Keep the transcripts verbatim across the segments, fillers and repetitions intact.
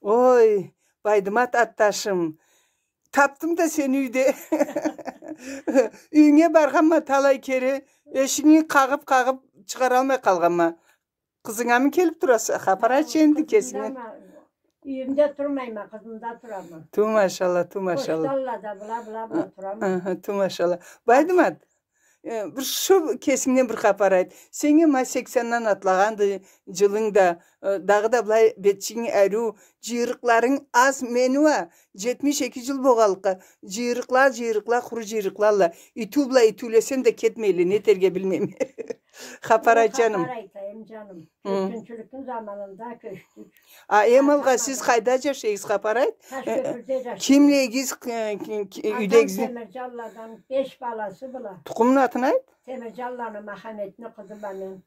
Ой, Байдымат атташым, тапдым да сени юйде. Юйюнге баргъанма талай кере, эшигинги къагъып-къагъып чыгъаралмай къалгъанма. Къызынгамы келип тураса? Хапар айтчы энди кесинги. Юйюмде турмайма, къызымда турама. Ту машалла, ту машалла. Къошдалла да, была, была, была турама. Аха, ту машалла. Байдымат, э, бир шу кесингден бир хапар айт. Сеннге ма сексенден атлагъанды джылынг да, э, дагъыда былай бетчигинг ариу, джыйрыкъларынг аз, мени уа джетмиш эки джыл болгъанлыкъгъа, джыйрыкъла, джыйрыкъла, къуру джыйрыкълалла. Итиу бла итиулесем да кетмейле, не этерге билмейме. Хапар айт, джаным. Хапар айтайым, джаным. Кёчгюнчюлюкню заманында кёчдюк. А, эм алгъа сиз къайда джашайсыз, хапар айт? Таш кёпюрде джашайбыз. Кимле эдигиз, э, ки-, ки-, юйдегизни? Атам Темирджанладан, беш баласы бла. Тукъумну атын айт. Темирджанланы Махаметни къызы бла мен.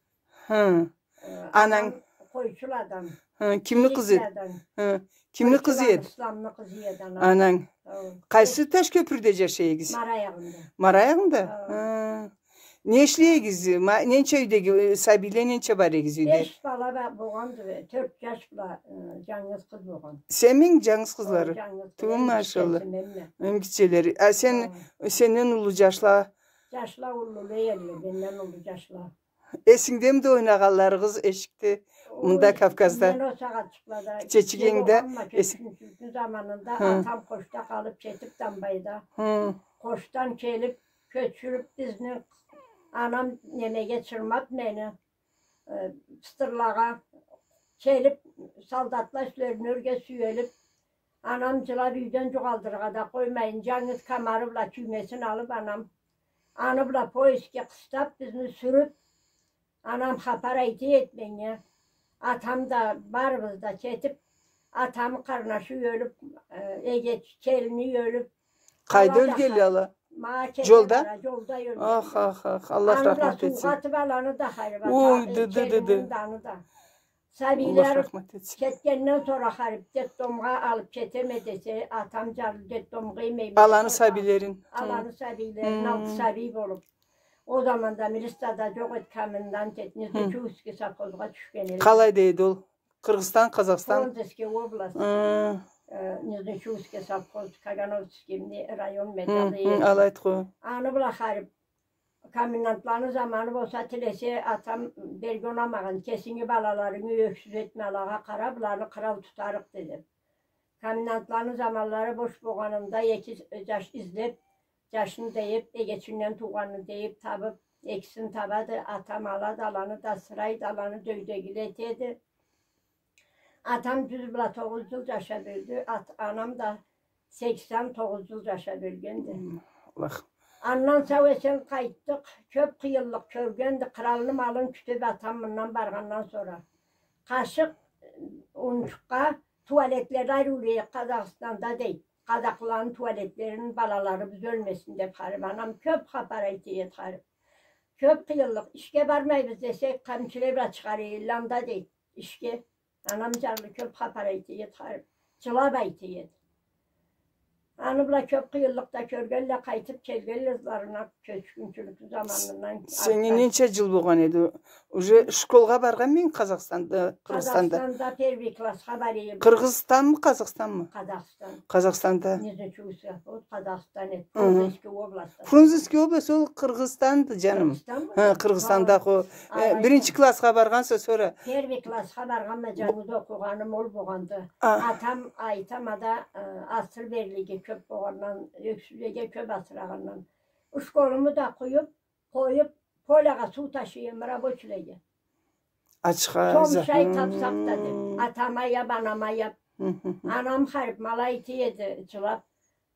Хы. Э, ананг? Атам къойчуладан. Хы, кимни къызы эди? Хы, кимни къызы эди? Исламны къызы эди анам. Ананг. Хы. Къайсы таш кёпюрде джашай эдигиз? Мара аягъында. Мара аягъында? Хы. Хы. Не ишлей эдигиз? Ма-, ненча юйдеги, э, сабийле ненча бар эдигиз юйде? Беш бала ба-, болгъанды, тёрт джаш бла, э, джангыз къыз болгъан. Сен минг джангыз къызлары? Хы, джангыз къыз. Ту машалла. Эм гитчелери. А сен, сенден уллу джашла? Джашла уллу дегенле, менден уллу джашла. Эсингдеми да ойнагъанларыгъыз эшикде, мында Кавказда? Ой, мен ол сагъатчыкълада гитчечик эдим да, болгъанма, эс- кёчгюнчюлюкню заманында атам къошда къалып кетип, Дамбайда. Хы. Къошдан келип, кёчюрюп бизни, анам немеге чырмап мени, э, пыстырлагъа келип, солдатла юслерине ёрге сюелип, анам джылап юйден джукъ алдырыргъа да къоймайын, джангыз камары бла кюймесин алып анам, аны бла поездге къыстап, бизни сюрюп, анам хапар айта эди меннге. Атам да, барыбыз да кетип, атамы къарнашы ёлюп, э, эгеч-, келини ёлюп, Къайда ёлгенле ала? Джолда? Джолда ёлгенле. Ах, ах, ах, Аллах рахмат этсин. Аны бла суугъа атып аланы да харип, ата, э, келинин да, аны да. Ой, ды, ды, ды, ды. Сабийле кетгенден сора харип, детдомгъа алып кетеме десе, атам джарлы детдомгъа иймейме десе, аланы сабийлерин. Аланы сабийлерин, алты сабий болуп. Ол заманда милиция да джокъ эди, комендант эди, Нижнечувский совхозгъа тюшген эди. Къалайда эди ол? Къыргъызстан, Къазахстан? Фрунзенский область. Хы. Э, Нижнечувский совхоз, Кагановский район, хы, металлург. Алайды къой. Аны бла харип, комендантланы заманы болса, тилесе, атам берге унамагъан, кесинги балаларынгы ёксюз этме, алагъа къара, быланы кърал тутарыкъ, деди. Комендантланы заманлары бош болгъанында эки джаш излеп, джашын дейип, эгечинден туугъанын дейип, табып, экисин табады, атам алады, аланы да асырайды, аланы да юйдегиле этеди. Атам джюз бла тогъуз джыл джашап ёлдю, ат-, анам да сексен тогъуз джыл джашап ёлгенди. Хм, Аллах. Андан сау-эсен къайтдыкъ, кёп къыйынлыкъ кёргенди, къралны малын кютюп атам мындан баргъандан сора. Къашыкъ, унчукъгъа туалетлери ариулай эдик Къазахстанда, дейди. Къазахланы туалетлерин, балаларыбыз ёлмесин деп, харип. Анам кёп хапар айта эди, харип. Кёп къыйынлыкъ. Ишге бармайбыз десек, къамчылай бла чыгъара эдиле анда, дейди. Ишге. Анам джарлы кёп хапар айта эди, харип. Джылап айта эди. Аны бла кёп къыйынлыкъ да кёргенле, къайтып келгенле ызларына кёчгюнчюлюкню заманындан. Сеннге ненча джыл болгъан эди? Уже школгъа баргъанмыдынг Къазахстанда, Къыргъызстанда? Къазахстанда первый классха бара эдим. Къыргъызстанмы, Къазахстанмы? Къазахстан. Къазахстанда. Нижнечувский, ол Къазахстан эди. Хы. Фрунзенский область. Фрунзенский область, ол Къыргъызстанды, джаным. Къыргъызстанмы? Хы, Къыргъызстанда. Хо. Э, биринчи классха баргъанса, сора. Первый классха баргъанма, джангыз окъугъаным ол болгъанды. А. Атам, айтама да, э, асыр берлиги кёп болгъандан, ёксюзлеге кёп асырагъандан. Школуму да къуюп, къоюп, полягъа суу ташыйма рабочийлеге. Ачха. Сом шай тапсакъ да деп, атама аяп, анама аяп. Хы, хы, хы. Анам харип, ма алай айта эди, джылап,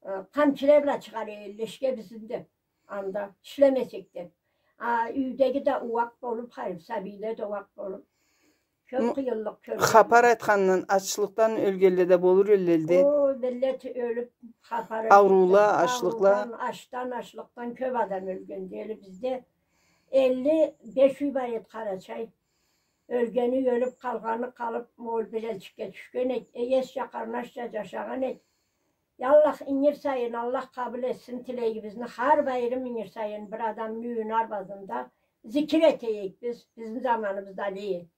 э, къамчылай бла чыгъара эдиле ишге бизни деп. Анда ишлемесек деп. А, юйдеги да ууакъ болуп, харип, сабийле да ууакъ болуп. Кёп къыйынлыкъ кёргенле. Хапар айтхандан, ачлыкъдан ёлгенле да болур эдиле. О, миллет ёлюп, хапар айтып. Ауруула, ачлыкъла. Ауруулан, ачдан, ачлыкъдан кёп адам ёлгенди. Элибизде элли беш юй бар эди, Къарачай. Ёлгени ёлюп, къалгъаны къалып, ол бир элчикге тюшген эди. Эшча, къарнашча джашагъан эди. Я Аллах, ингир сайын Аллах къабыл этсин тилегибизни. Хар байрым ингир сайын бир адамны юйюню арбазында зикир эте эдик биз, бизни заманыбызда алай эди.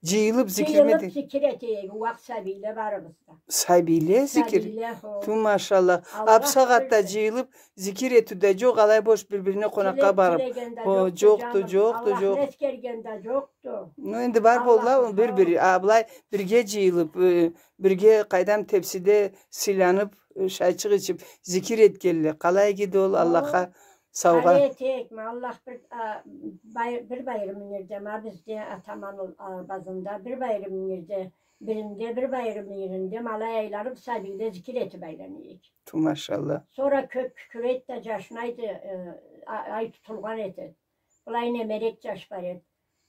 Джыйылыб зикирми... Джыйылыб зикир этейик, ууакъ сабийле барыбыз да. Сабийле зикир? Сабийле, хо. Ту машаллах. Аллах бир... Бусагъатда джыйылыб зикир этиу да джокъ, алай бош бир-бирине къонакъгъа барыб. Тилек тилеген да джокъду, джаным. Джокъду, джокъду. Аллахны эсгерген да джокъду. Ну, энди бар болду, бир-бир. Аллах сау. А, былай бирге джыйылыб, э, бирге, къайдам, тепсиде сыйланыб, э, шайчыкъ ичиб, зикир этгенле. Къалай игиди ол, Аллахха саугъа. Алай этейикми, Аллах бир, а, бай-, бир байрам ингирде, ма бизде атаманы арбазында, бир байрам ингирде, биринде, бир байрам ингиринде, ма алай айланыб, сабийле зикир этиб айланайыкъ. Ту машаллах. Сора кёб кюкюрейди да, джашнайды, э, а-, ай тутулгъан этеди. Былай немерек джаш бар эди.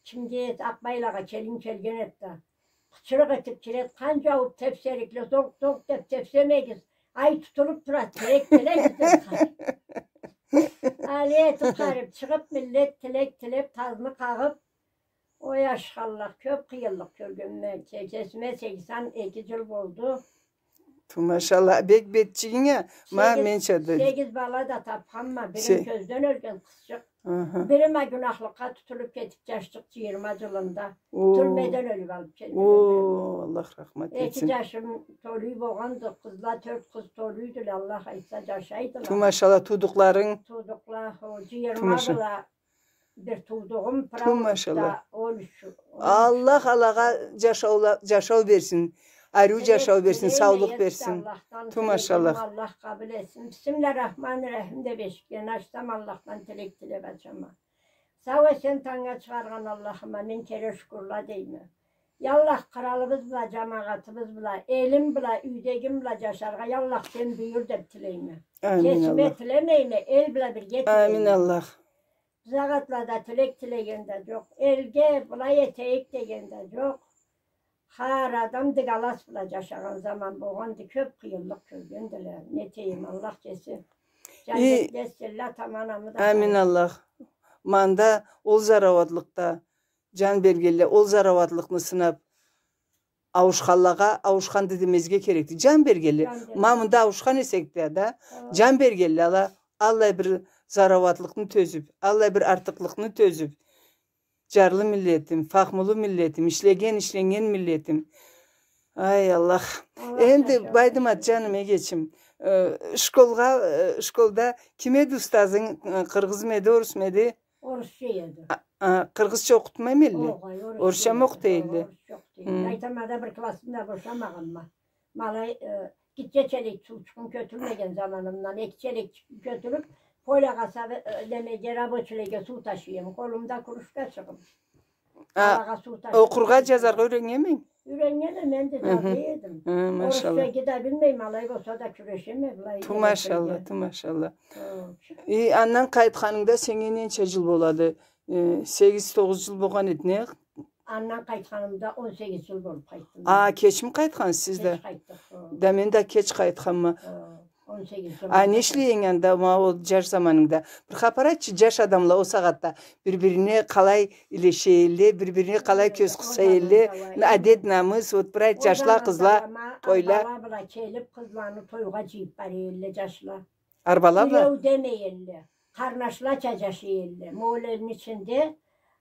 Кимди эди, Акъбайлагъа келин келген эди да. Къычырыкъ этиб киреди, къан джаууб тепсерикле, зонг-зонг деб тепсемегиз, ай тутулуб турады, тилек тилегиз деб. Алай этиб къариб чыгъыб, миллет тилек тилеб, тазны къагъыб, ой, ашхаллах, кёб къыйынлыкъ кёргенме, ке-, кесиме сексен эки джыл болду. Ту машаллах, бек бетчигинг а, ма... Сегиз, менча да. Сегиз бала да тапханма, бирим... Се- кёзден ёлген къызчыкъ. Аха. Бирим а гюнахлыкъгъа тутулуб кетиб, джашчыкъ джыйырма джылында. О. Тюрмеден ёлюб алыб келген. О, Аллах рахмат этсин. Эки джашым толуй болгъанды, къызла, тёрт къыз толуйдула, Аллах айтса, джашайдыла. Ту машаллах, туудукъларынг. Туудукъла, о, джыйырма бла. Ту маша- Бир туудугъум, правнук да он юч. Ту машаллах. Аллах алагъа джашаула-, джашау берсин. Ариу джашау берсин, саулукъ берсин. Ту машаллах. Аллах къабыл этсин. Бисмиллахир-рахманир-рахим деб эшикни ачсам, Аллахдан тилек тилеб ачама. Сау-эсен тангнга чыгъаргъан Аллахыма мин кере шукурла дейме. Я Аллах, къралыбыз бла, джамагъатыбыз бла, элим бла, юйдегим бла джашаргъа, я Аллах, сен буюр деб тилейме. Амин, Аллах. Кесиме тилемейме, эл бла бирге тилейме. Амин, Аллах. Бусагъатлада тилек тилеген да джокъ. Элге былай этейик деген да джокъ. Хар адам дыгалас бла джашагъан заман болгъанды, кёб къыйынлыкъ кёргендиле. Не этейим, Аллах кеси джаннетле этсинле атамы, анамы да. Амин, Аллах. Мында ол зарауатлыкъда джан бергенле, ол зарауатлыкъны сынаб, ауушханлагъа ауушханды демезге керекди. Джан бергенле. Джан бергенле. Ма мында ауушхан эсек да, да. Хы. Джан бергенле ала, аллай бир зарауатлыкъны тёзюб, аллай бир артыкълыкъны тёзюб. Джарлы миллетим, фахмулу миллетим, ишлеген, ишленнген миллетим. Ай, Аллах. Аллах джашау берсин. Энди, Байдымат джаным, эгечим, э, школгъа, э, школда ким эди устазынг, э, къыргъызмы эди, орусму эди? Орусча эди. А, а, къыргъызча окъутмайма элле? Огъай, орусча эди. Орусчамы окъута элле? Орусча окъута элле. Хы. Айтама да, бир классым да бошамагъанма. Ма алай, э, гитче челек суу чукъум кётюрмеген заманымдан, эки челек чукъум кётюрюб, полягъа саб-, э, немеге, рабочийлеге суу ташыйма. Къолумда кружкачыгъым. А, алагъа суу ташыйма. Окъургъа, джазаргъа юреннгенмисе? Юреннгенме, мен да джаза эдим. Хы, машаллах. Орусча да билмейме, алай болса да кюрешеме, былай. Ту машаллах, ту машаллах. Хы. И, андан къайтханынгда сеннге ненча джыл болады? Э, сегиз, тогъуз джыл болгъан эди, не? Андан къайтханымда он сегиз джыл болуб къайтдым. А, кечми къайтхансыз сиз да? Кеч къайтдыкъ, хы. Да мен да кеч къайтханма. Хы, он сегиз джыл. А, не ишлей эдинг анда, ма ол джаш заманынгда? Бир хапар айтчы, джаш адамла ол сагъатда бир-бирине къалай илеше элле, бир-бирине къалай кёз къыса элле, адет-намыс, вот бир айт, джашла, къызла, тойла. Ол заманда ма, арбала бла келиб, къызланы тойгъа джыйыб бара элле джашла. Арбала бла? Киреу демей элле. Къарнашлача джашай элле. Ма ол элни ичинде,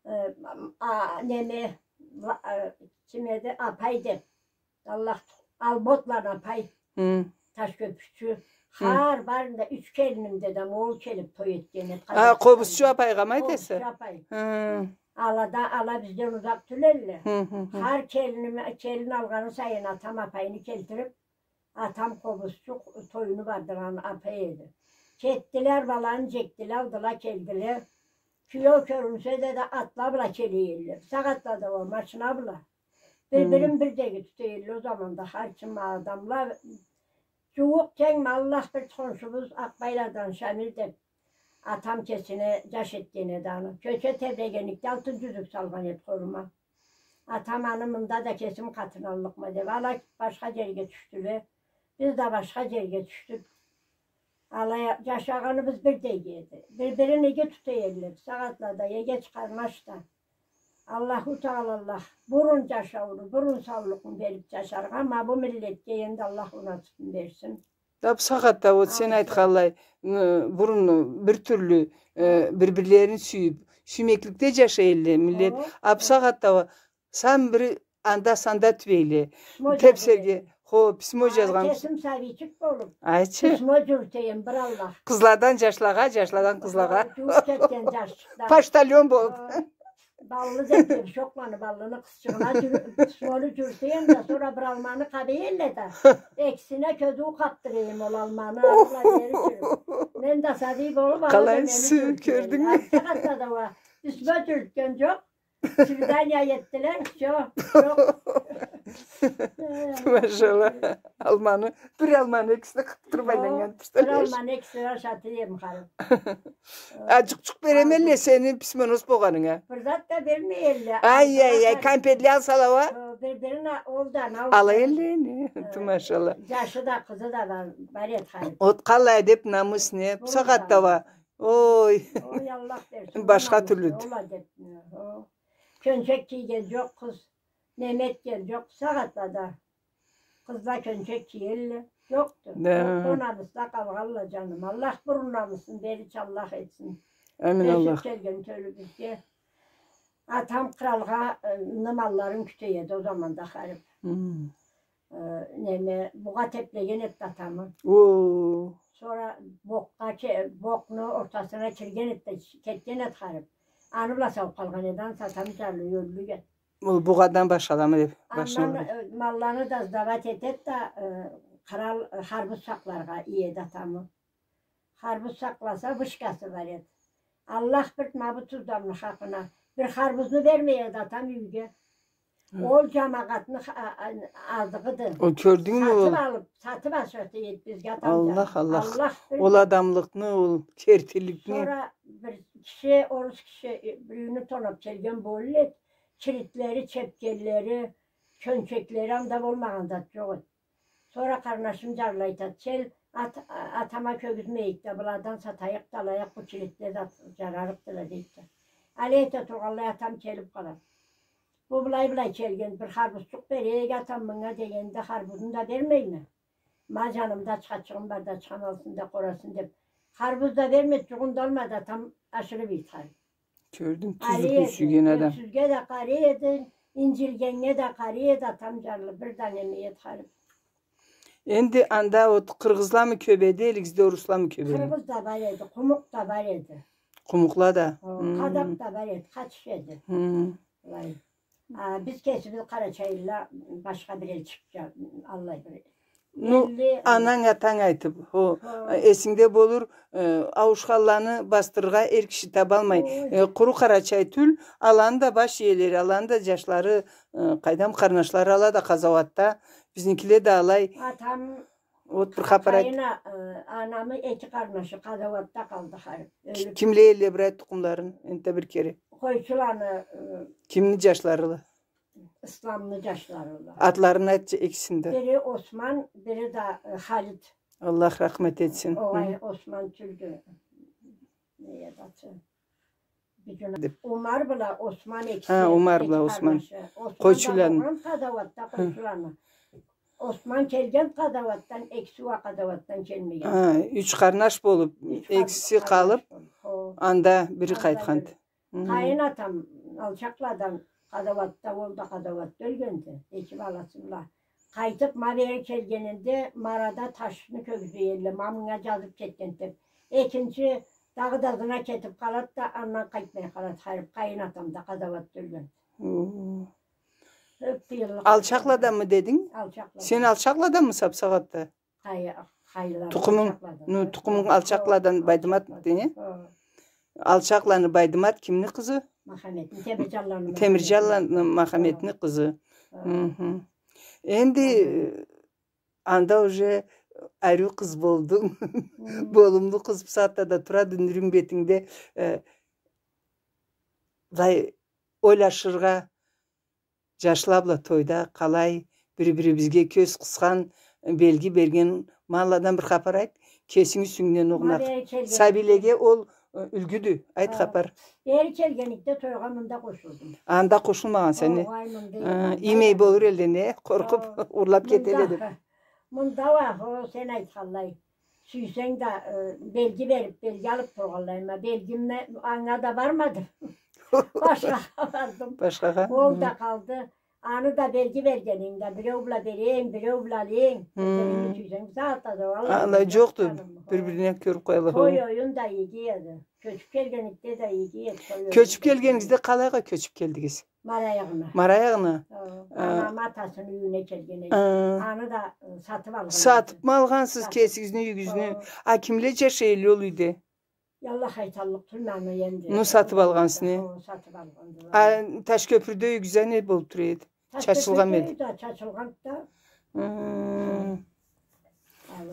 э, а, неме, ва-, э, ким эди, апай деб. Аллах, Алботланы апай. Хы. Ташкёпюрчю. Хы. Хар барында, юч келинимде да ма ол келиб той этген эди. А, Къобузчу апайгъамы айтаса? Къобузчу апай. Хы. Ала да, ала бизден узакъ тюл элле. Хы, хы, хы. Хар келиними, келин алгъаны сайын атам апайны келтириб, атам Къобузчу, тойну бардыргъан апай эди. Кетдиле, арбаланы джекдиле, алдыла, келдиле. Киеу кёрюнсе да, да атла бла келе элле. Бусагъатлада уа машина бла. Бир-бирин бирдеги тута элле ол заманда хар ким адамла. Джууукъ тенгме, Аллах, бир хоншубуз Акъбайладан Шамил деб, атам кесине джаш этген эди аны. Кёче тебрегенликде алтын джюзюк салгъан эди къолума. Атам аны мында да кесим къатын аллыкъма деб, ала башха джерге тюшдюле. Биз да башха джерге тюшдюк. Алай джашагъаныбыз бирдей эди. Бир-бирин иги тута элле. Бусагъатлада эгеч-къарнаш да. Аллаху Тагъала Аллах бурун джашауну, бурун саулукъну бериб джашаргъа, ма бу миллетге энди Аллах насыбын берсин. Да бусагъатда, вот, сен айтханлай, ы, бурун бир тюрлю, ы, бир-бирлерин сюйюб, сюймекликде джашай элле миллет. А бусагъатда, Сен бир анда-санда тюбейле. Письмо тепсерге. Хо, письмо джазгъан. Кесим сабийчик болуб. Айтчы. Письмо джюрютеме, бир Аллах. Къызладан джашлагъа, джашладан къызлагъа. Хо, джууукъ джетген джашчыкъла. Почтальон болуб. Хо. Баллы деб, шокъланы баллыны къызчыгъына джюр-, письмону джюрютеме да, сора бир алманы къабай элле да. Экисине кёзюу къабдырайым ол алманы, алай бери джюрюб. Мен да сабий болуб, ала да мени джюрютеме. Къалайсыз, кёрдюнгмю? Артда къатда да уа. Письмо джюрютген джокъ. Свидание этдиле, всё, джокъ. Машалла. Алманы, бир алманы экисине къабдырыб айланнган, представляешь? Бир алманы экисине ашатайым, ханым. А джукъ-джукъ береме элле сени письмонос болгъанынга? Бир зат да бермей элле. Ай, ай, ай, конфетле алсала уа? Бир-бирин а-, ол да, анау да. Ала элле, не? Ту, машалла. Джашы да, къызы да бар, бар эди, ханым. От къалай адеб, намыс, не? Бусагъатда уа. Ой. Ой, Аллах берсин. Башха тюрлю. Ола деб, о. Кёнчек кийген джокъ къыз. Неме этген джокъ бусагъатда да. Къызла кёнчек киелле. Джокъду. Да. Ол намысда къалгъалла, джаным. Аллах бурун намысын берирча Аллах этсин. Амин, Аллах. Келген тёлюбюзге. Атам къралгъа, э, ны малларын кюте эди ол заманда, харип. Хм. Э, неме, бугъа теплеген эди атамы. О. Сора бокъгъа ке-, бокъну ортасына кирген эди да, кетген эди харип. Аны бла сау къалгъан эди, ансы атам джарлы ёллюк эди. Ол бугъадан башхаламы деб, башына. Андан, э, малланы да сдавать этеди да, э, кърал, э, харбуз сакъларгъа иеди атамы. Харбуз сакъласа, вышкасы бар эди. Аллах бирди, ма бу тузламны хакъына. Бир харбузну бермей эди атам юйге. Хы. Ол джамагъатны ха-, а-, а-, азыгъыды. Ол кёрдюнгмю ол? Сатыб алыб, сатыб ашата эди бизге атам джаны. Аллах, Аллах. Аллах бирди. Ол адамлыкъны, ол кертиликни. Сора бир киши, орус киши, э, бир юйню тонаб келген болур эди. Килитлери, чепкенлери, кёнчеклери, анда болмагъан зат джокъ эди. Сора къарнашым джарлы айтады: «Кел, ат-, а-, атама кёргюзмейик да, быладан сатайыкъ да алайыкъ, бу килитле да джарарыкъдыла», — дейди да. Алай айта тургъанлай атам келиб къалады. Бу былай-былай келген, бир харбузчукъ берейик, атам, мынга дегенде, харбузну да бермейме. Ма джанымда ачхачыгъым барды, ачхам алсын да къорасын деб. Харбуз да бермеди, джугъун да алмады, атам ашырыб ийди харип. Кёрдюнг, тузлукъну сюйген адам. Кёксюзге да къарай эди, инджилгеннге да къарай эди, атам джарлы, бир да неме эди харип. Энди анда ол къыргъызламы кёб эди, элигизде орусламы кёб эди? Къыргъыз да бар эди, къумукъ да бар эди. Къумукъла да? О, хм, къадакъ да бар эди, къатыш эди. Хм. Былай. А, биз кесибиз къарачайлыла башха бир эл чыкъгъан, аллай бир. Ну, элли, ананг, атанг айтыб, о, хо, эсингде болур, э, ауушханланы басдырыргъа эр киши табалмай. Ой. Э, къуру къарачай тюл, аланы да баш иелери, аланы да джашлары, э, къайдам, къарнашлары ала да къазауатда, бизникиле да алай. Атам Вот бир хапар айт. Къайын а-, э, анамы эки къарнашы къазауатда къалды харип. Ки-, кимле элле, бир айт тукъумларын, энтда бир кере. Къойчуланы, э, кимни джашларыла? Исламны джашларыла. Атларын айтчы экисин да. Бири Осман, бири да, э, Халит. Аллах рахмат этсин. Огъай, Осман тюлдю. Не эди аты? Деб. Умар бла Осман экиси. Ха, Умар бла Осман. Къойчуланы. Осман да болгъан къазауатда, хы, къойчуланы. Осман келген къазауатдан, экиси уа къазауатдан келмеген. Ха, юч къарнаш болуб, экиси къалыб, хо, анда бири къайтхан. Хы. Къайын атам Алчакъладан къазауатда, ол да къазауатда ёлгенди, эки баласы бла. Къайтыб, ма бери келгенинде, ма арада ташны кёргюзюй элле, ма мынга джазыб кетген деб. Экинчи дагъыда ызына кетиб къалады да, андан къайтмай къалады харип, къайын атам да къазауатда ёлген. Хо. Кёб къыйынлыкъ. Алчакъладанмы дединг? Алчакъладан. Сен Алчакъладанмыса бусагъатда? Хай-, хайланы Алчакъладан. Тукъумунг, ну, тукъумунг Алчакъладан, Байдымат, не? Хо. Алчакъланы Байдымат кимни къызы? Махаметни, Темирджанланы Махаметни. Темирджанланы Махаметни къызы. Хо. Хы-хы. Энди, э, анда уже ариу къыз болдунг. Хы. Болумлу къыз, бусагъатда да турады нюрюнг бетингде, э, былай ойлашыргъа, джашла бла тойда къалай бир-бирибизге кёз къысхан, белги берген, ма аладан бир хапар айт, кесинг юсюнгден огъуна. Ма бери келгенинде. Сабийлеге ол, э, юлгюдю. Айт хапар. Бери келгенинде тойгъа мында къошулдум. Анда къошулмагъанса, не? Огъай, мында. Ха, иймей болур элле, не? Къоркъуб, урлаб кетелле деб. Мында уа, хо, сен айтханлай. Сюйсенг да, э, белги бериб, белги алыб тургъанлайыма, белгимни анга да бармадым. Башхагъа бардым. Башхагъа? Ол да къалды. Аны да берги бергенинг да, биреу бла берейим, биреу бла алайым. Бирин тюйсенг, бир затда да, валлахи, алай джокъду. Бир-бирине кёрюб къояла. Той оюн да иги эди. Кёчюб келгенликде да иги эди той оюн. Кёчюб келгенигизде къалайгъа кёчюб келдигиз? Мараягъына. Мараягъына? Хо. Анам атасыны юйюне келген эди. Аны да, э, сатыб алгъан эди. Сатыбмы алгъансыз кесигизни юйюгюзню? Хо. А кимле джашай эдиле ол юйде? Аллах айталлыкъ тюлме аны энди. Ну, сатыб алгъансыз, не? Хо, сатыб алгъандыла. А Ташкёпюрде юйюгюз а не болуб тура эди? Чачылгъанмы эди? Ташкёпюрде да чачылгъанды да. Хы.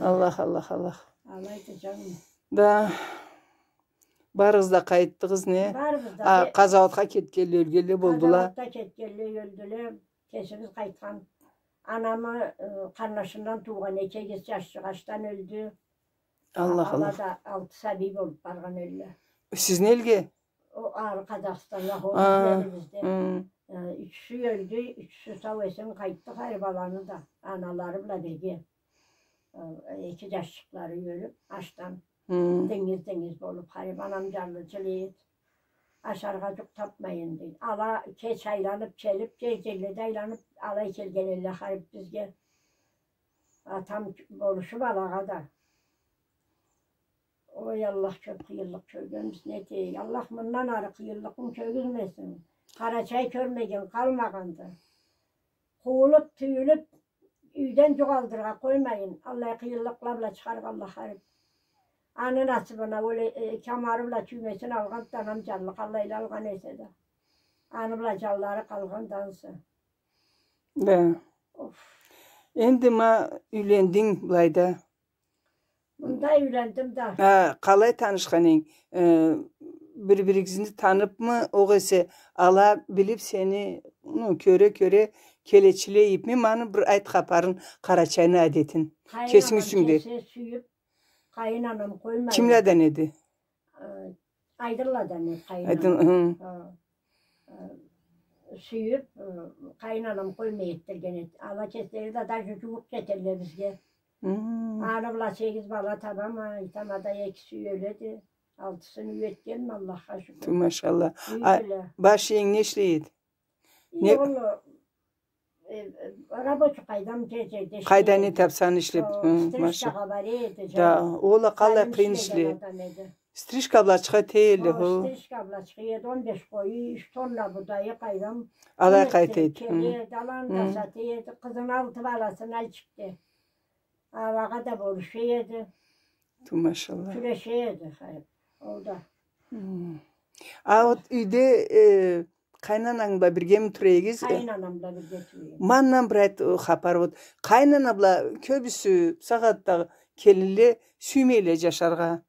Аллах, Аллах, Аллах. Алайды, джаным. Да. Барыгъыз да къайтдыгъыз, не? Барыбыз да. А, къазауатха кетгенле, ёлгенле болдула. Къазауатха кетгенле, ёлдюле. Кесибиз къайтхан. Анамы, э, къарнашындан туугъан эки эгиз джашчыкъ ачдан ёлдю. Аллах, Аллах. Ала да алты сабий болуб баргъан эдиле. Сизни элге? О, ары Къазахстаннга, хо, а, бизлерибизде. Хы. Э, ючюсю ёлдю, ючюсю сау-эсен къайтды, харип, аланы да, аналары бла бирге. Э, эки джашчыкълары ёлюб, ачдан. Хы. Дингиз-дингиз болуб, харип, анам джанлы джыл эди. Ашаргъа джукъ табмай эди. Ала кеч айланыб келиб, джер-джерледе айланыб, алай келген эдиле, харип, бизге. Атам болушуб алагъа да. Ой, Аллах, кёб къыйынлыкъ кёргенбиз, не этейик. Аллах мындан ары къыйынлыкъны кёргюзмесин. Къарачай кёрмеген къалмагъанды. Къуулуб, тюйюлюб, юйден джукъ алдыргъа къоймайын. Аллай къыйынлыкъла бла чыгъаргъанла харип. Аны насыбына ол, э, кямары бла тюймесин алгъанды да, анам джанлы къаллайла алгъан эсе да. Аны бла джанлары къалгъанды ансы. Да. Оф. Энди ма юйлендинг былайда. Мында юйлендим да. А, къалай танышхан эдинг? Э, бир-биригизни таныбмы, огъесе ала билиб сени, ну, кёре-кёре келечиле ийибми? Ма аны бир айт хапарын, Къарачайны адетин. Кесинг юсюнгде. Къайын анам кесе сюйюб, къайын анам къоймай. Кимледен эди? Э, Айдынладан эди къайын анам. Айдын, хы. Хо. Э, сюйюб, э, къайын анам къоймай этдирген эди. Ала кеслери да даже джууукъ джетелле бизге. Хы. Аны бла сегиз бала табама, айтама да, экиси ёледи. Алтысын юй этгенме, Аллахха шукур. Тю, машалла. Юй бла. А баш иенг не ишлей эди? Не? Э, э, рабочий къайдам, джер-джерде ишлей эди. Къайда не табсанг ишлеб. Хо, хы, стрижкагъа бара эди, да, джаным. Ол а къалай къыйын ишле. Стрижка бла чыгъа эди. Хо, стрижка бла чыгъа эди, он беш къою, юч тонна будайы къайдам. Алай къайта эди. Келе эди, аланы да сата эди. Къызыны алты баласын алыб чыкъды. Алагъа да болуша эди. Тю, машалла. Кюреше эди, хай. Ол да. Хы. А вот юйде, э, Къайын ананг бла биргеми тура эдигиз? Къайын анам бла бирге тура эдим. Ма андан бир айт, э, хапар, вот. Къайын ана бла кёбюсю сагъатда келинле сюймейле джашаргъа.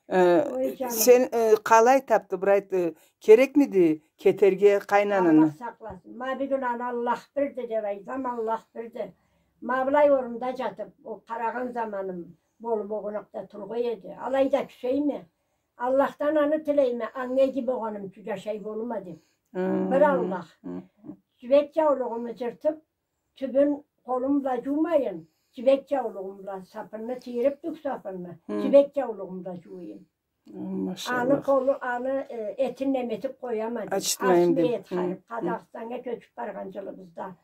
Э, ой, джаным. Сен, э, къалай табды, бир айт, э, керекмиди кетерге къайын ананы? Аллах сакъласын. Ма бюгюн аны Аллах бирди деб айтсам, Аллах бирди. Ма былай орунда джатыб, ол къарагъан заманым болуб, огъунакъда тургъай эди. Алайда кюсейме. Аллахдан аны тилейме, анга иги болгъаным ючюн джашай болума деб. Хы, бир Аллах. Хы, хы. Джибек джаулугъуму джыртыб, тюбюн къолум бла джуумайын, джибек джаулугъум бла сапынны тийириб, тюк сапынны, хы, джибек джаулугъум бла джууйум. Хы, машалла. Аны къолу, аны, э, этин неме этиб къояма деб. Ачытмайым деб. Асмай эди харип. Хы, хы. Къазахстаннга кёчюб баргъан джылыбызда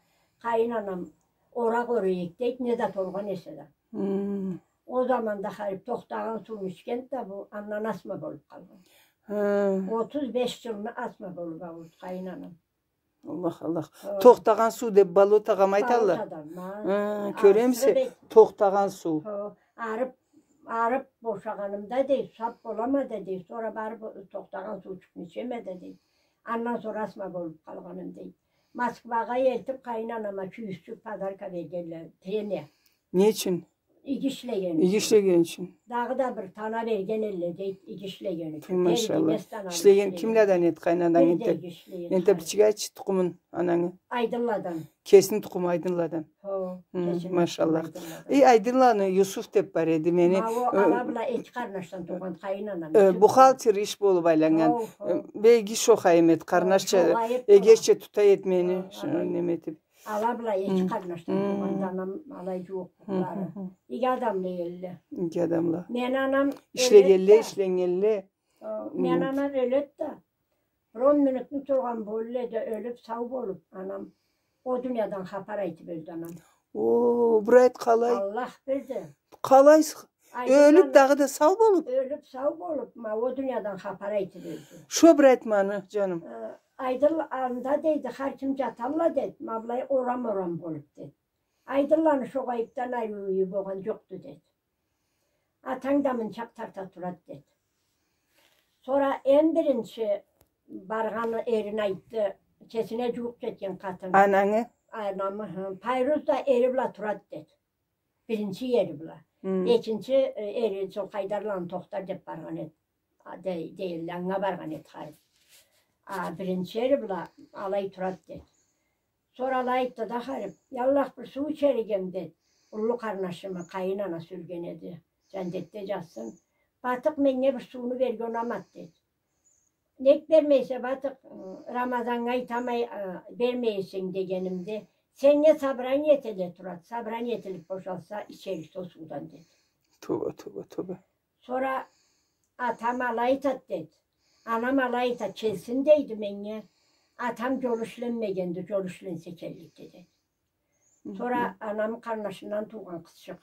къайын анам оракъ орайыкъ дейди, не зат оргъан эсе да. Хы. Ол заманда харип тохтагъан сууну ичгенди да, бу андан асма болуб къалгъан. Хы. Отуз беш джылны асма болуб аурду къайын анам. Аллах, Аллах. Хо. Тохтагъан суу деб болотагъа айталла. Болотадан, ма. Хы, кёремисе, тохтагъан суу. Хо, арыб, арыб бошагъанымда, дей, сап болама да, дей, сора барыб тохтагъан суучукъну ичеме да, дей. Андан сора асма болуб къалгъаным, дей. Москвагъа элтиб, къайын анама кюйюзчюк подарка бергенле, премия. Не ючюн? Иги ишлеген ючюн. Иги ишлеген ючюн. Дагъыда бир тана берген элле, дейди, иги ишлеген ючюн. Тю, машалла. Ишлеген кимледен эди, къайын ананг? Бир да иги ишлеген. Энтда бичик айтчы тукъумун анангы. Айдынладан. Кесини тукъуму Айдынладан. Хо, кесини тукъуму Айдынладан. Хы, машалла. Эй, Айдынланы Юсуф деб бар эди, мени. Ма ол, э, ала бла эки къарнашдан туугъан къайын анам. Э, бухгалтер иш болуб айланнган. Хо, хо. Э, бек иги шохайым эди, къарнашча, эгечча тута эди мени, неме этиб. Ала бла эки къарнашдан туугъанды анам, алай джууукълары. Иги адамла элле. Иги адамла. Мени анам ишлегенле, ишленнгенле. Хо, мени анам ёледи да. Бир он минутну тургъан болур эди, ёлюп, сау болуп, анам о дуниядан хапар айтып ёлдю, анам. О, бир айт, къалай? Аллах билди. Къалай с-, ёлюп, дагъыда сау болуп? Ёлюп, сау болуп, ма о дуниядан хапар айтып ёлдю. Шо бир айт маны, джаным. Э, Айдыл анда, дейди, хар ким джаталла, дейди. Ма былай орам-орам болуп, дейди. Айдылланы шо къайыпдан айры юйю болгъан джокъду, дейди. Атанг да мынчакъ тарта турады, деди. Сора эм биринчи баргъан эрин айтды, кесине джууукъ джетген къатын. Анангы? Анамы, хы. Пайруз да эри бла турады, деди. Биринчи эри бла. Хы. Экинчи, э, эри Джолкъайдарланы Тохтар деб баргъан эди. А, дей-, дейдиле, анга баргъан эди харип. А, биринчи эри бла алай турады, деди. Сора алай айтды да харип, я Аллах, бир суу ичерик эм, деди. Уллу къарнашымы, къайын анасы ёлген эди. Джандетде джатсын. Батыкъ, меннге бир сууну берге унамады, деди. Нек бермейсе, Батыкъ, Рамазаннга айтама, а, бермейсе дегенимде, сеннге собрание этелле турады. Собрание этилип бошалса, ичерик сол суудан, деди. Тоба, тоба, тоба. Сора атам алай айтады, деди. Анам алай айтады, келсин дейди меннге. Атам джол ишленмегенди, джол ишленсе келликди, деди. Хы-хы. Сора анамы къарнашындан туугъан къызчыкъ,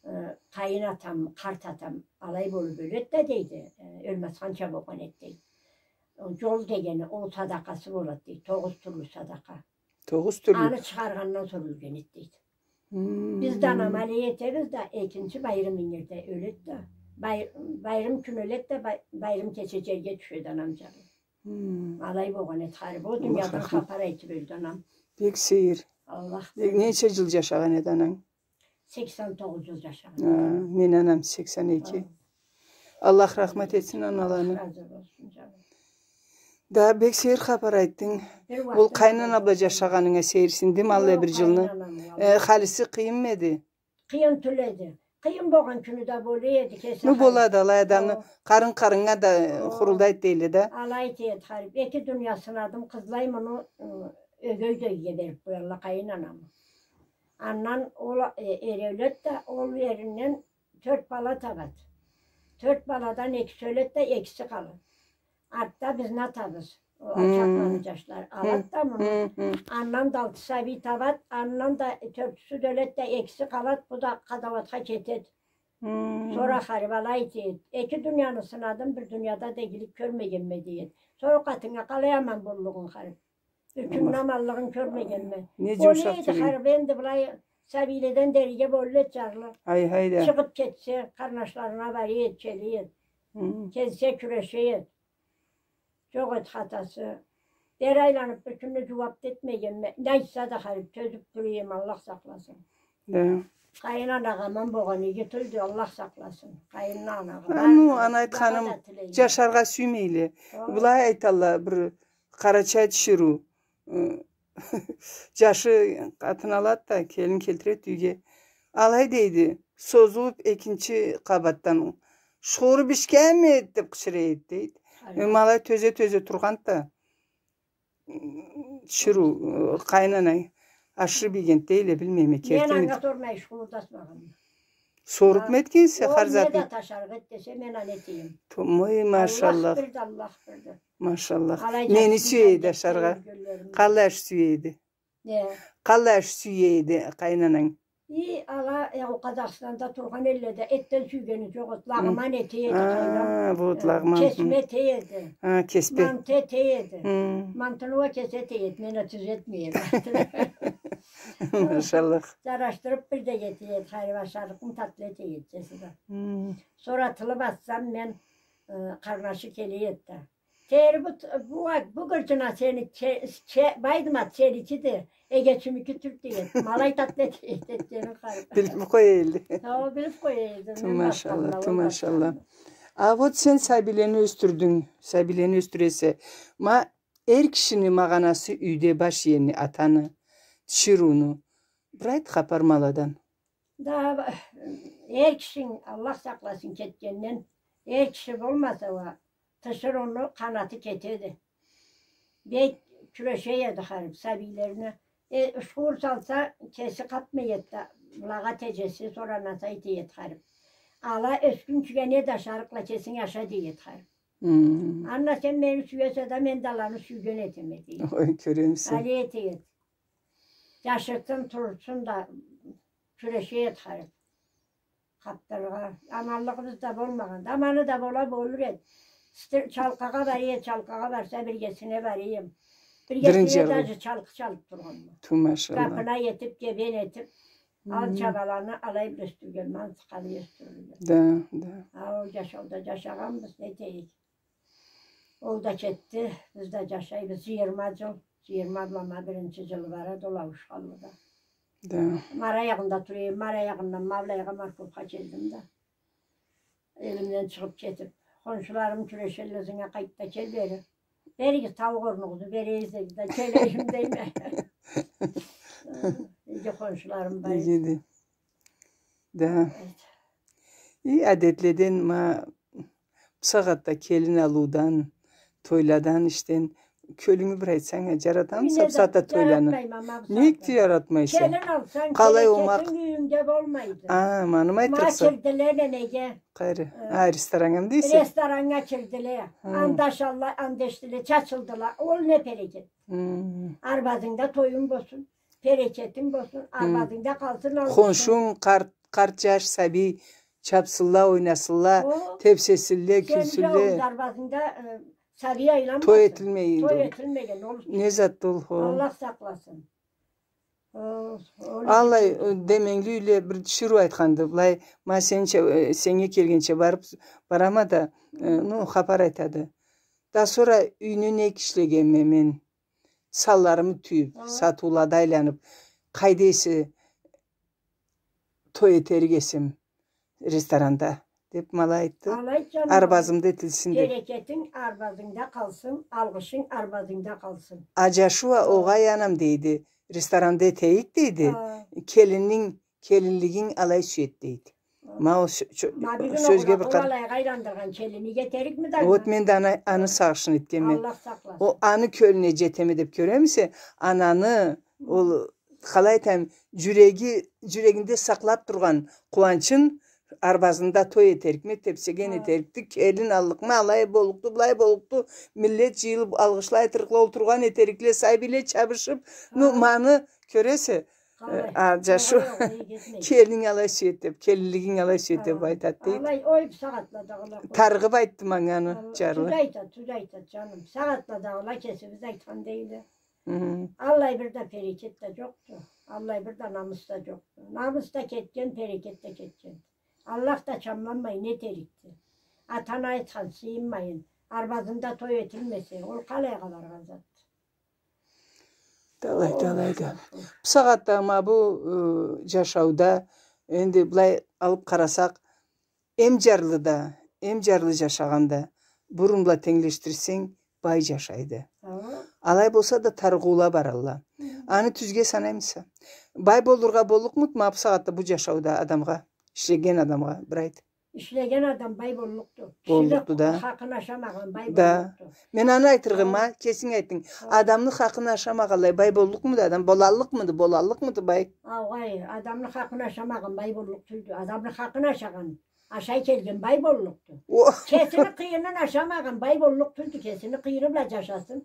э, къайын атам, къарт атам алай болуп ёледи да, дейди, э, Ёлмесханча болгъан эди, дейди. Ол джол дегени, ол садакъасы болады, дейди. Тогъуз тюрлю садакъа. Тогъуз тюрлю. Аны чыгъаргъандан сора ёлген эди, дейди. Хы. Биз да анамы алай этебиз да, экинчи байрым ингирде ёледи да, бай-, байрым кюн ёледи да, бай-, байрым кече джерге тюшеди анам джаны. Хы. Алай болгъан эди харип. Ол дуниядан хапар айтып ёлдю анам. Бек сейир. Аллах. Бек, ненча джыл джашагъан эди ананг? Сексен тогъуз джыл джашагъан эди. Хы, мени анам сексен эки. Хы. Аллах рахмат этсин аналаны. Аллах разы болсун, джаным. Да, бек сейир хапар айтдынг. Ол къайын ана бла джашагъанынга сейирсиндим, аллай бир джылны. Э, халиси къыйынмы эди? Къыйын тюл эди. Къыйын болгъан кюню да болур эди, кеси. Ну, болады, алай адамны къарын-къарыннга да хурулдайды дейле да. Алай эди харип. Эки дуния сынадым, къызлай муну, ы, ёгей да ёгейге берип къоялла, къайын анамы. Андан ол, э, эри ёледи да, ол эринден тёрт бала табады. Тёрт баладан экиси ёледи да, экиси къалады. Артда бизни атабыз. Ол Ачакъланы джашлары. Алады да муну. Андан да алты сабий табады, андан да тёртюсю да ёледи да, экиси къалады, бу да къадауатха кетеди. Сора харип алай дейди. Эки дунияны сынадым, бир дунияда да игилик кёрмегенме, дейди. Сора къатыннга къалай аман боллугъун харип. Юртюмню аманлыгъын кёрмегенме. Не джумушакъ. Болур эди харип, энди былай сабийледен дерге болур эди джарлы. Ай, хайда. Чыгъып кетсе, къарнашларына барыр эди, келир эди. Келсе, кюрешир эди. Джокъ эди хатасы. Бери айланып, бир кюн да джууап да этмегенме. Не айтса да харип, тёзюп тура эдим, Аллах сакъласын. Да. Къайын анагъа аман болгъан иги тюлдю, Аллах сакъласын. Къайын анагъа. Аны айтханым, джашаргъа сюймейле. Былай айталла, бир къарачай тиширыу. Э, джашы къатын алады да, келин келтиреди юйге. Алай дейди, созулуп экинчи къабатдан, «Шууру бишгенми?» деп къычыра эди, дейди. Э, ма алай тёзе-тёзе тургъанды да, тиширыу, э, къайын анай ашырып ийгенди дейле, билмейме, кертими. Мен анга сормай шуурдатмагъанма. Сорупму этгенсе хар затын? Аллах не да ашарыкъ эт десе, мен аны этейим. Тумуй, машаллах. Аллах бирди, Аллах бирди. Машаллах. Нени сюе эди ашаргъа? Къаллай аш сюе эди? Не? Къаллай аш сюе эди къайын ананг? И, ала, э, ол Къазахстанда тургъан элледе этден сюйгени джокъ эди. Лагъман эте эди, къайдам. А, вот, лагъман. Кесме эте эди. А, кеспе. Манты эте эди. Мантыны уа кеси эте эди, мен а тюз этмей эдим. Машаллах. Джарашдырып бир да эте эди, харип ашарыкъны татлы эте эди кеси да. Сора тылы бассам мен, э, къарнашы келе эди да. Тери бу, бу, бу гырджына сени че-, че-, Байдымат, сеникиди, эгечимики тюлдю эди. Ма алай татлы эте эди, этгенин харип. Билип къоя эди. Хо, билип къоя эди. Ту машалла, ту машалла. А вот сен сабийлени ёсдюрдюнг, сабийлени ёсдюресе. Ма эр кишини магъанасы юйде баш иени, атаны, тиширыуну. Бир айт хапар ма аладан. Да, эр кишинг, Аллах сакъласын кетгенден, эр киши болмаса уа, тиширыуну къанаты кетеди. Бек кюреше эди харип, сабийлерине. Э, шуур салса, кеси къапмай эди да, былагъа теджесе, сора насай дей эди харип. Ала ёсгюнчюге не да ашарыкъла кесинг аша дей эди харип. Хы. Анна, сен мени сюесе да, мен да аланы сюйген этеме, дейди. Ой, кёремисе. Алай эте эди. Джашыртын, турутсун да, кюреше эди харип. Къапдырыргъа. Аманлыгъыбыз да болмагъанды. Аманы да бола болур эди. Исте-, чалкъагъа бара эди, чалкъагъа барса, биргесине бара эдим. Биргесине даже чалкъы чалып тургъанма. Ту, машалла. Къапына этип, гебен этип, ал чабаланы алай бир ёсдюргенме, ансыкъ алай ёсдюрюлген. Да, да. А ол джашауда джашагъанбыз, не дейик. Ол да кетди, биз да джашайбыз. Джыйырма джыл, джыйырма бла ма биринчи джылы барады ол ауушханлыда. Да. Ма ары аягъында тура эдим, ма ары аягъындан ма былайгъа Марковха келдим да. Элимден чыгъып кетип, хоншуларым кюрешелле, ызынга къайт да кел бери. Беригиз тауукъ орнугъузну, берейиз, деди да, келейим дейме. Иги хоншуларым бар эди. Иги эди. Да. Эйт. И адетледен ма бусагъатда келин алыудан, тойладан, иштен кёлюнгю бир айтсанг, а, джаратамыса бусагъатда тойланы? Джаратмайма ма бусагъатда. Нек да джаратмайса? Келин алсанг, къалай болмакъ? Берекетинг юйюнгде болмайды. А, ма аны айтырыкъса. Ма кирдиле немеге. Къайры. Э, а, рестораннга дейсе? Рестораннга кирдиле. Хы. Анда ашалла, анда ичдиле, чачылдыла. Ол не берекет? Хы. Арбазынгда тоюнг болсун. Берекетинг болсун, арбазынгда къалсын, алгъышынг. Хоншунг, къарт, къарт, джаш, сабий чапсынла, ойнасынла, тепсесинле, кюлсюнле. О, сени джауунг арбазынгда, э, сабий айланмасын. Той этилмеген. Той этилмеген, ол не затды ол, хо? Аллах сакъласын. О, ол аллай, э, деменгили юйле бир тиширыу айтханды, былай, ма сенча, э, сеннге келгенча барып, барама да, э, ну, хапар айтады. Да сора юйню нек ишлегенме мен? Санларымы тюйюп, сатыулада айланып, къайда эсе той этерик эсем ресторанда, деп ма алай айтды. Алай, джаным. Арбазымда этилсин деп. Берекетинг арбазынгда къалсын, алгъышынг арбазынгда къалсын. А джашыу а огъай, анам, дейди, ресторанда этейик, дейди. Хы. Келининг Келинлигинг алай сюеди, дейди. Ма ол сё-, сё-, ма бюгюн сёзге огъуна бир къара-, къол алайгъа айландыргъан келиннге этерикми да? Вот мен да аны, аны сагъышын этгенме. Аллах сакъласын. Ол аны кёлюне джетеме деп кёремисе, ананы, ол, къалай айтайым, джюреги, джюрегинде сакълап тургъан къууанчын, арбазында той этерикме, тепсеген этерикди, келин аллыкъма, алай боллукъду, былай боллукъду, миллет джыйылып алгъышлай турукъла, олтургъан этерикле, сабийле чабышып, ну, ма аны кёресе, къалай? Э, а, джашыу. Огъай, огъай, кетмей. Келининг алай сюеди деп, келинлигинг алай сюеди деп айтады, дейди. Алай, ой, бусагъатладагъыла къой. Тарыгъып айтды манга аны, джарлы. Тюз айтады, тюз айтады, джаным. Бусагъатладагъыла кесибиз айтхан дейле. Хы. Аллай бир да берекет да джокъду. Аллай бир да намыс да джокъду. Намыс да кетген, берекет да кетген. Аллах да чамланмай, не этерикди? Ата-ана айтхан сыйынмайын, арбазында той этилмесе, ол къалайгъа баргъан затды? Талай, талай да. Бусагъатда ма бу, э, джашауда, энди былай алып къарасакъ, эм джарлы да, эм джарлы джашагъан да, бурун бла тенглешдирсенг, бай джашайды. Хы. Алай болса да, тарыгъыула баралла. Хы. Аны тюзге санаймыса? Бай болургъа боллукъмуду ма бусагъатда бу джашауда адамгъа, ишлеген адамгъа, бир айт. Ишлеген адам бай боллукъду. Боллукъду да. Киши да хакъын ашамагъан бай боллукъду. Да. Мен аны айтыргъым а, кесинг айтдынг. Адамны хакъын ашамагъанлай бай боллукъмуду адам? Болаллыкъмыды, болаллыкъмыды бай? Огъай, адамны хакъын ашамагъан бай боллукъ тюлдю. Адамны хакъын ашагъан, ашай келген бай боллукъду. О. Кесини къыйынын ашамагъан бай боллукъ тюлдю, кесини къыйыны бла джашасын.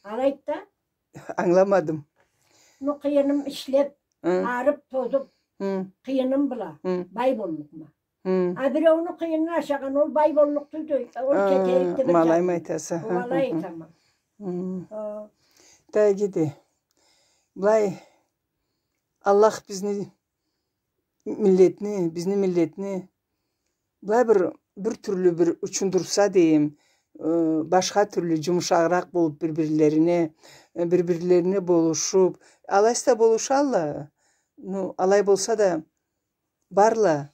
Алайды да. Ангыламадым. Ну, къыйыным ишлеп, хы, арып, тозуп, хы, къыйыным бла, хы, бай боллукъма. Хы. А биреуню къыйынын ашагъан, ол бай боллукъ тюлдю, ол, а, кетерикди бир, ма алаймы айтаса? Хы, хы, хы. Алай айтама. Хы. Хы. Да, иги да. Былай, Аллах бизни миллетни, бизни миллетни былай бир, бир тюрлю бир учундурса дейим, э, башха тюрлю джумушагъыракъ болуп бир-бирлерине, э, бир-бирлерине болушуп, алайса да болушалла. Ну, алай болса да, барла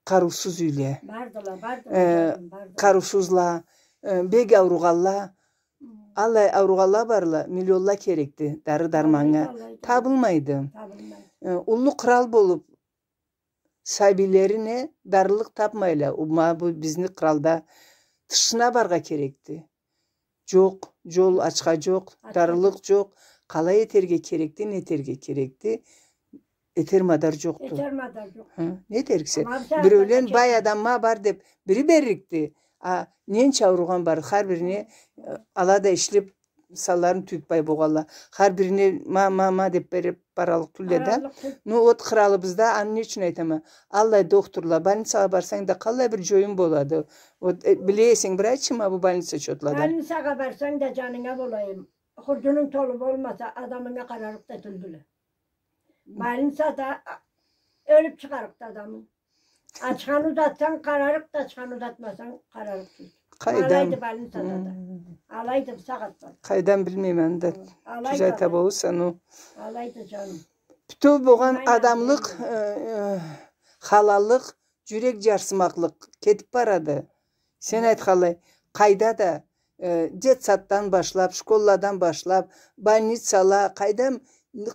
къарыусуз юйле. Бардыла, бардыла, э, джаным, бардыла. Къарыусузла, э, бек ауругъалла, хы, аллай ауругъалла барла, миллионла керекди дары-дарманнга. Алайды, алайды. Табылмайды. Табылмайды. Э, уллу кърал болуп, сабийлерине дарлылыкъ тапмайла. Ма бу бизни къралда тышына баргъа керекди. Джокъ, джол ачха джокъ, ачха, дарлылыкъ джокъ. Къалай этерге керекди, не этерге керекди? Этер мадар джокъду. Этер мадар джокъ. Хы, не этериксе? Ма бу сагъатда... Биреулен бай адамма бар деп бири берликди. А, ненча ауругъан бар, хар бирине, э, ала да ишлеп, санларын тюйюп бай болгъанла. Хар бирине ма, ма, ма деп берип бараллыкъ тюлле да. Бараллыкъ тюл. Ну, вот къралыбызда, аны не ючюн айтама? Аллай дохтурла, больницагъа барсанг да, къаллай бир джоюм болады. Вот, э, биле эсенг, бир айтчы ма бу больница чотладан. Больницагъа барсанг да, джанынга болайым. Хурджунунг толу болмаса, адамынга къарарыкъ да тюлдюле. Больницада, а, ёлюп чыгъарыкъды адамынг. Ачханы узатсанг, къарарыкъды, ачханы узатмасанг, къарарыкъды. Къайдан? Алайды больницада да. Хы. Алайды бусагъатда. Къайдан, билмейме анда. Хы. Алайды, тюз айта болурса, ну. Алайды, джаным. Бютеу болгъан адамлыкъ, э, э, халаллыкъ, джюрек джарсымакълыкъ кетип барады. Сен айтханлай, къайда да, э, детсаддан башлап, школладан башлап, больницала, къайдам,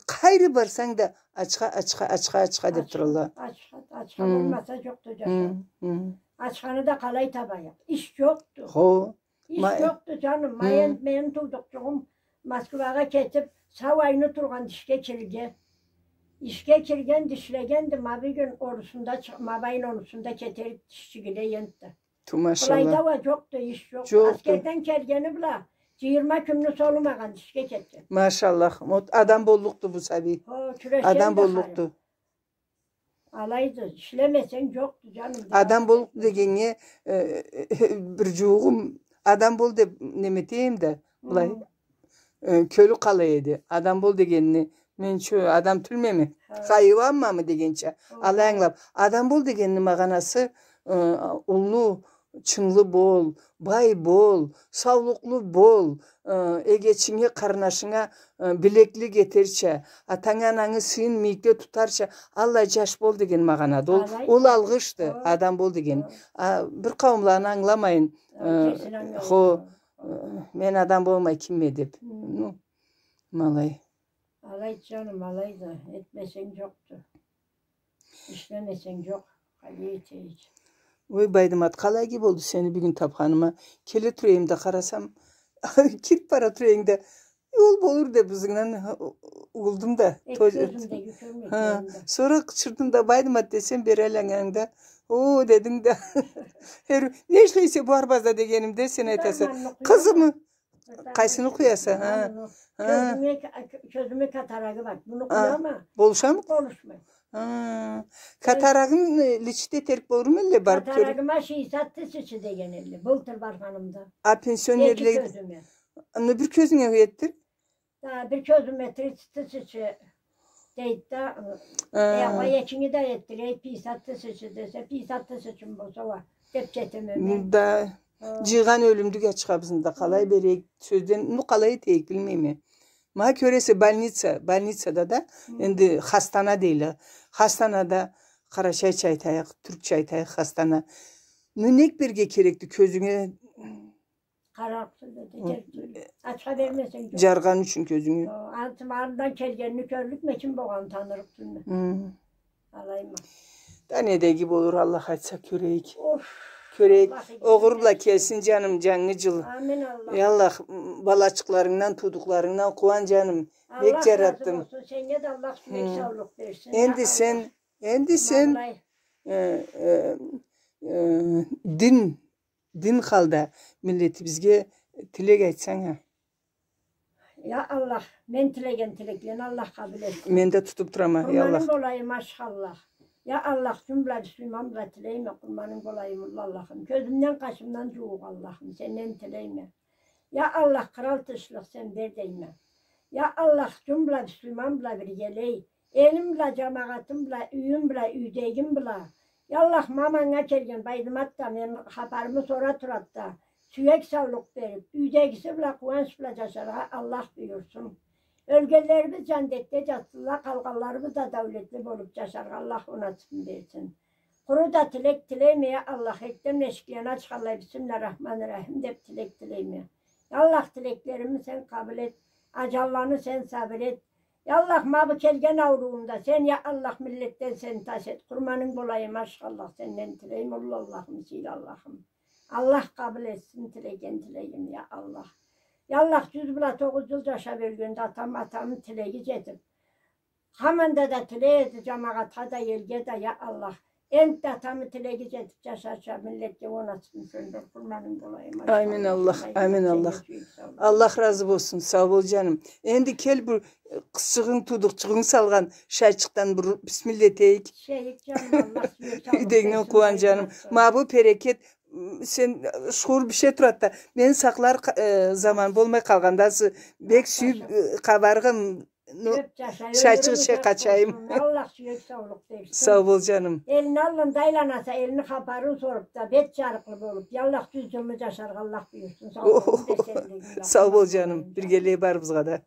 къайры барсанг да, ачха, ачха, ачха, ачха деп туралла. Ачха, ачха, ачха болмаса, джокъду джашау. Ачханы да къалай табайыкъ? Иш джокъду. Хо. Иш джокъду, джаным. Ма мен, мени туудукъчугъум Москвагъа кетип, сау айны тургъанды ишге кирирге. Ишге киргенди, ишлегенди, ма бюгюн онусунда чы-, ма бу айны онусунда кетерикди ишчигиле энтда. Ту, машалла. Былайда уа джокъду, иш джокъду. Джокъду. Аскерден келгени бла, джыйырма кюнню солумагъанды, ишге кетген. Машалла. Вот адам боллукъду бу сабий. Хо, кюрешген да. Адам боллукъду. Алайды, ишлемесенг джокъду, джаным. Адам боллукъду дегеннге, э, э, бир джуугъум адам бол деп неме этейим да, былай. Хы. Э, кёлю къалай эди. Адам бол дегенни, мен чё, адам тюлмеми? Хы. Хайуанмамы дегенча. Хы. Алай ангылап. Адам бол дегенни магъанасы, э, уллу, чынлы бол, бай бол, саулукълу бол, э, эгечинге, къарнашынга, э, билеклик этерча, атангы, анангы сыйын мийикде тутарча, аллай джаш бол деген магъанады. Ол, ол алгъышды, адам бол деген. А бир къауумла аны ангыламайын, э, хо, э, мен адам болмай кимме деп. Ну, ма алай. Алайды, джаным, алайды. Этмесенг джокъду. Ишлемесенг джокъ, къалай этейик? Ой, Байдымат, къалай иги болду сени бюгюн тапханыма. Келе тура эдим да, къарасам, кирип бара тура эдинг да, ол болур деп ызынгдан угулдум да. Эки кёзюмдеги кёрмей тургъанымда. Сора къычырдым да, Байдымат десем, бери айланнганда, о, дединг да. Не ишлейсе бу арбазда дегенимде, сен айтаса, къызымы? Къайсыны къуяса? Ха. Кёзюме ка-, кёзюме катарагы бар. Муну къуяма. Болушамы? Болушмай. Ха. Катарагын, э, лечить этерик болурму элле барып кёрюп? Катарагыма шестьдесят тысяча деген элле. Былтыр баргъанымда. А пенсионерле... Эки кёзюме. Ну, бир кёзюнге этдир. Да, бир кёзюме тридцать тысяча дейди да, э, э, экинги да этдирейик, пятьдесят тысяча десе, пятьдесят тысячам болса уа, деп кетеме мен. Да, джыйгъан ёлюмдю ачхабызны да къалай берейик, сёзден, ну, къалай этейик, билмейме. Ма кёресе, больница, больницада да, энди хастана дейле. Хастанада къарачайча айтайыкъ, тюркча айтайыкъ, хастана. Ну, нек берирге керекди кёзюнге? Къарарыкъ тюлдю, ачха бермесенг джокъ. Джаргъан ючюн кёзюнгю. О, артымарындан келгенни кёрлюкме, ким болгъанын танырыкъ тюлме. Алайма. Да не да иги болур, Аллах айтса, кёрейик. Оф. Кёрейик. Огъур бла келсин, джаным, джангы джыл. Амин, Аллах. Я Аллах, балачыкъларынгдан, туудукъларынгдан къууан, джаным. Бек джаратдым. Аллах разы болсун. Сеннге да Аллах джюрек саулукъ берсин. Энди сен, энди сен, э, э, э, дин дин халда миллетибизге тилек айтсанг а. Я Аллах, мен тилеген тилеклени Аллах къабыл этсин. Мен да тутуп турама, я Аллах. Къурманынг болайым, ашхы Аллах. Я Аллах, джумла бюслюйман бла тилейме, къурманынг болайым, уллу Аллахым. Кёзюмден, къашымдан джууукъ Аллахым, сенден тилейме. Я Аллах, къырал тынчлыкъ сен бер дейме. Я Аллах, джумла бюслюйман бла биргелей, элим бла, джамагъатым бла, юйюм бла, юйдегим бла. Я Аллах, ма манга келген Байдымат да мени хапарымы сора турады да, сюек саулукъ берип, юйдегиси бла къууанч бла джашаргъа Аллах буюрсун. Ёлгенлерибиз джандетде джатсынла, къалгъанларыбыз да даулетли болуп джашаргъа Аллах насыпны берсин. Къуру да тилек тилейме, я Аллах, эртден эшиклени ачханлай, бисмиллахир-рахманир-рахим деп тилек тилейме. Я Аллах, тилеклерими сен къабыл эт, аджалланы сен сабыр эт. Я Аллах, ма бу келген ауруумда сен, я Аллах, миллетден сен тас эт. Къурманынг болайым, ашхы Аллах, сенден тилейме, уллу Аллахым, сыйлы Аллахым. Аллах къабыл этсин тилеген тилегими, я Аллах. Я Аллах, джюз бла тогъуз джыл джашап ёлгенде атам, атамы тилеги джетип, хаманда да тилей эди, джамагъатха да, элге да, я Аллах. Энтда атамы тилеги джетиб джашарча, миллетге он ачхын сёндюр, къурманынг болайым. Амин Аллах, амин Аллах. Аллах разы болсун, сау бол, джаным. Энди кел, бу къызчыгъынг, туудукъчугъунг салгъан шайчыкъдан бир бисмилла этейик. Шейик, джаным, Аллах сюйсе. Юйдегинге къууан, джаным. Ма бу берекет, сен шуур бир шей турады да, мен сакълар заман болмай къалгъанда, бек сюйюб къабаргъым. Ну, шайчыкъ иче къачайым. Аллах сюйсе, саулукъ берсин. Сау бол, джаным. Элни аллында айланаса, элни хапарын соруб да, бет джарыкълы болуб, Аллах джюз джылны джашаргъа Аллах буюрсун. Сау бол, джаным. Биргелей барыбызгъа да.